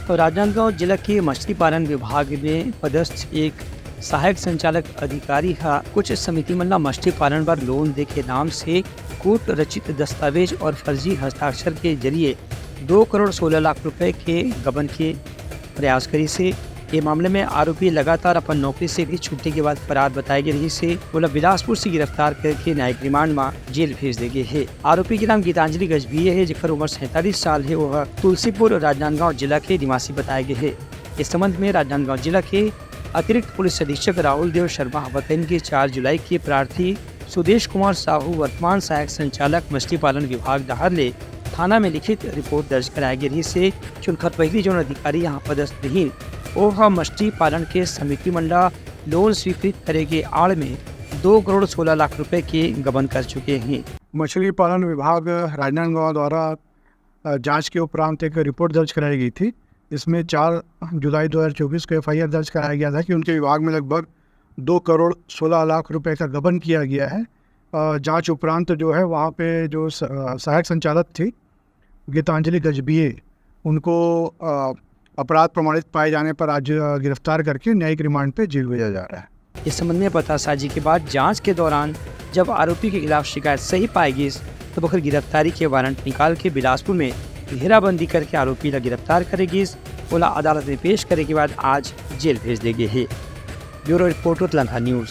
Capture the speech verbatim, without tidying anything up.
तो राजनांदगांव जिला के मछली पालन विभाग में पदस्थ एक सहायक संचालक अधिकारी ह कुछ समिति मन ला मछली पालन बर लोन दे के नाम से कोर्ट रचित दस्तावेज और फर्जी हस्ताक्षर के जरिए दो करोड़ सोलह लाख रुपए के गबन के प्रयास करिस हे। ये मामले में आरोपी लगातार अपन नौकरी से भी छूटे के बाद फरार बताए गे रहिस हे। ओला बिलासपुर से गिरफ्तार करके न्यायिक रिमांड में जेल भेज दे गे हे। आरोपी के नाम गीतांजलि गजभिये हे, जेकर उम्र सैंतालीस साल हे। वह तुलसीपुर राजनांदगांव जिला के निवासी बताए गे हे। इस संबंध में राजनांदगांव जिला के अतिरिक्त पुलिस अधीक्षक राहुल देव शर्मा ह बतइन कि चार जुलाई के प्रार्थी सुदेश कुमार साहू, वर्तमान सहायक संचालक मछली पालन विभाग डहार ले थाना में लिखित रिपोर्ट दर्ज कराए गे रहिस हे कि उनकर पहिली जौन अधिकारी यहाँ पदस्थ रहिन, ओ ह मछली पालन के समिति मन ला लोन स्वीकृत करे के आड़ में दो करोड़ सोलह लाख रुपए के गबन कर चुके हैं। मछली पालन विभाग राजनांदगांव द्वारा, अ, जांच के उपरांत एक रिपोर्ट दर्ज कराई गई थी। इसमें चार जुलाई दो हज़ार चौबीस को एफआईआर दर्ज कराया गया था कि उनके विभाग में लगभग दो करोड़ सोलह लाख रुपए का गबन किया गया है। अ, जांच उपरांत जो है, वहाँ पे जो स-, अ, सहायक संचालक थी गीतांजलि गजभिये, उनको, अ, अपराध प्रमाणित पाए जाने पर आज, अ, गिरफ्तार करके न्यायिक रिमांड पे जेल भेजा जा रहा है। इस संबंध में पतासाजी के बाद जांच के दौरान जब आरोपी के खिलाफ शिकायत सही पाए गिस, तब ओकर गिरफ्तारी के वारंट निकाल के बिलासपुर में घेराबंदी करके आरोपी ला गिरफ्तार करे गिस। ओला अदालत में पेश करे के बाद आज जेल भेज दे गे हे। Bureau report, Utlanga news.